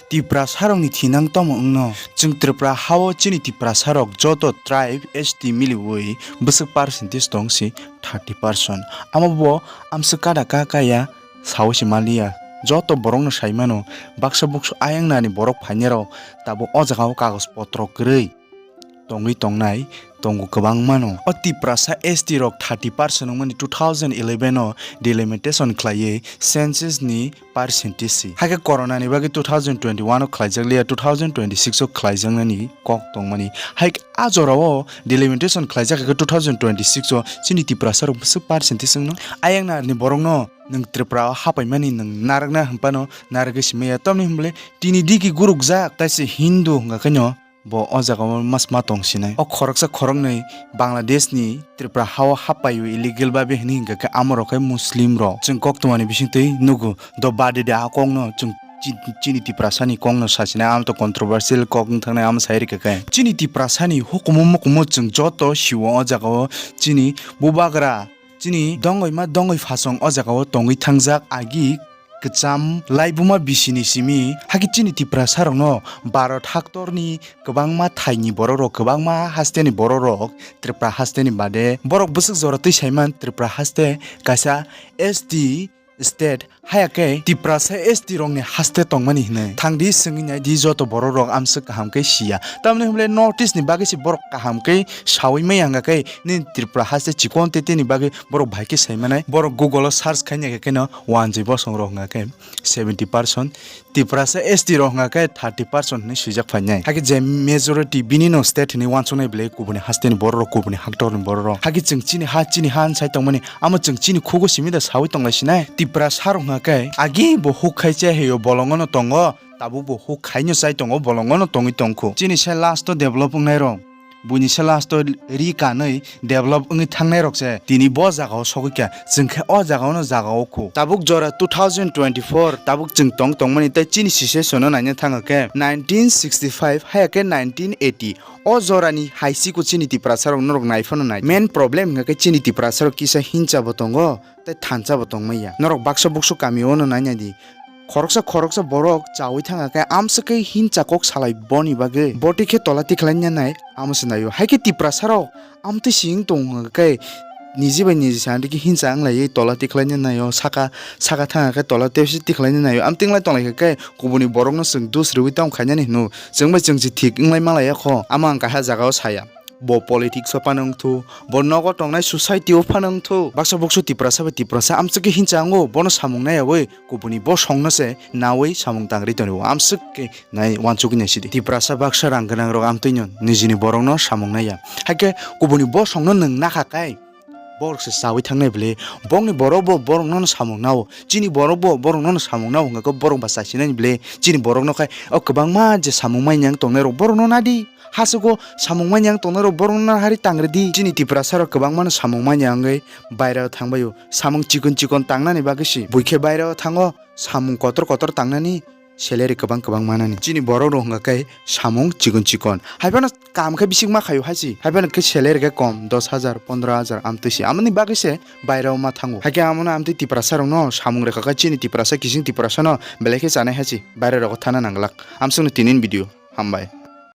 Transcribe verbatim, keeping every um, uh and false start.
Tiprasarokni thinang tamo wngno? Chwng Tripura hao chini Tiprasarok joto tribe S T miliwi bwswk percentage tong si thirty percent. Amo bo amswk kada ka kaya sao se maliya. Joto borokno sai mano, baksa buksu ayang nani borok phainai rok tabuk o jaga o kagoj potro kwrwi tongwi tongnai tongo kwbangma no. O Tiprasa S T rok thirty percent wngmani two thousand eleven o delimitation khlaiwi census ni percentage si. Haikhe corona ni bagwi two thousand twenty-one o khlaijak liya, two thousand twenty-six o khlaijaknani kok tongmani. Haikhe a jora o delimitation khlaijak khe two thousand twenty-six o chini Tiprasa rok bwswk percentage wngno? Ayang narni borokno nwng Tripura o hapaimani nwng narwkna hwnphano narwgwi simi ya. Tamni hwnle tini digi gurukjak, taise Hindu hwnga khe no bo o jaga o mas ma tong sinai. O khoroksa khoroknwi Bangladesh ni Tripura hao hapai o illegal babe hwnwi hwnka khe amo rok khe Muslim rok. Chwng koktwma ni bisingtwi nugo do bade de a kok no chwng chi-, chini Tiprasa ni kok no sa sinai, amo to controversial kok wng thang nai, amo sai rwkha khe. Chini Tiprasa ni hukumu mukumu chwng joto sio o jaga o chini bubagra, chini dongoi ma dongoi phasong o jaga o tongwi thangjak agi kwcham laibuma bisini simi. Hakhe chini Tiprasa rokno Bharat haktorni kwbangma thaini borok rok, kwbangma hasteni borok rok, Tripura hasteni bade borok bwswk jora twi saiman Tripura haste kaisa S T state, haya khe Tiprasa S T rokni haste tongmani hinwi. Thangdi swngwi naidi joto borok rok amswk kaham khe siya. Tamni hwnle North East ni bagwi se borok kaham khe sawi maya hwnga khe nini Tripura haste chikon tete ni bagwi borok bahai khe sai manai. Borok Google o search khaina khe kheno wanjwi bosong rok hwnga khe seventy percent, Tiprasa S T rok hwnga khe thirty percent hinwi swijak phainai. Hakhe je majority bini no state hinwi wansuknai bwle kubuni hasteni borok rok, kubuni haktorni borok rok. Hakhe chwng chini ha, chini ha hwn sai tongmani, amo chwng chini khugo simi da sawi tonglai sinai. Tiprasa rok hwnga khe agi bo huk khai che heyo bolongo no tongo, tabuk bo huk khai no chai tongo, bolongo no tongwi tongkhu. Chini se last o develop wngnai rok. Buini se last o ri kanwi develop wngwi thangnai rok se tini bo jaga o sogwi kha, chwng khe o jaga o no jaga o khu. Tabuk jora two thousand twenty-four, tabuk chwng tong tongmani tei chini situation o naina thangkha khe nineteen sixty-five haya khe nineteen eighty, o jora ni hai siko chini Tiprasa rok norok nai phano nai. Main problem hwnkha khe chini Tiprasa rok kisa hinsa bo tongo, tei thansa bo tongmaya. Norok baksa buksu kami o no naina di. Khoroksa khoroksa borok chawi thangkha khe amswk khe hinsa kok salai boni bagwi. Boti khe tola tikhlaina nai, amo se naio. Hai khe Tiprasa rok amtwi sing tong khe niji bai niji sa hinsa wnglaiwi tola tikhlaina naio. Saka, saka thangkha khe tola tebsi tikhlaina naio. Amtwi wnglai tonglai khe kubuni borokno chwng dus rwui tong khainani hwno. Chwng bai chwng se thik wnglai malaiya kho. Amo ang kaisa jaga o saya. Bo politics o phano wngthu, bo nogo tongnai society o phano wngthu. Baksa buksu Tiprasa bai Tiprasa amswk khe hinsa wngo, bono samung naiyawi kubuni bosongno se nawi samung tangri tongo. Amswk khe nai wansugwi naisidi. Tiprasa baksa rang gwnang rok amtwino nijini borokno samung naiya. Haikhe kubuni bosongno nwng nakha kai, borok se chawi thangnai bwle, bongni borok bo borokno samung nao, chini borok bo borokno samung nao hwnkha khe borok ba chasinani bwle, chini borokno khai o kwbangma je samung manya wng tongnai rok borokno nadi. Hasugo samung manya wng tongnai rok borokno hari tangri di. Chini Tiprasa rok kwbangma no samung manya wngwi bairao thangbaio. Samung chikon chikon tangnani bagwi si buikhe bairao thango, samung kotor kotor tangnani salary kwbang kwbang manani. Chini borok rok hwnkha khe samung chikon chikon. Haiphano kam khe bising ma khaio hai si. Haiphano khe salary khe kom, dos hajar, pondro hajar amtwi si. Amoni bagwi se bairao ma thango. Haikhe amono amtwi Tiprasa rokno samung rwkha khe chini Tiprasa kising Tiprasa no belai khe chanai hai si. Bairao rogo thana nang glak. Amsukno tinin video. Hambai.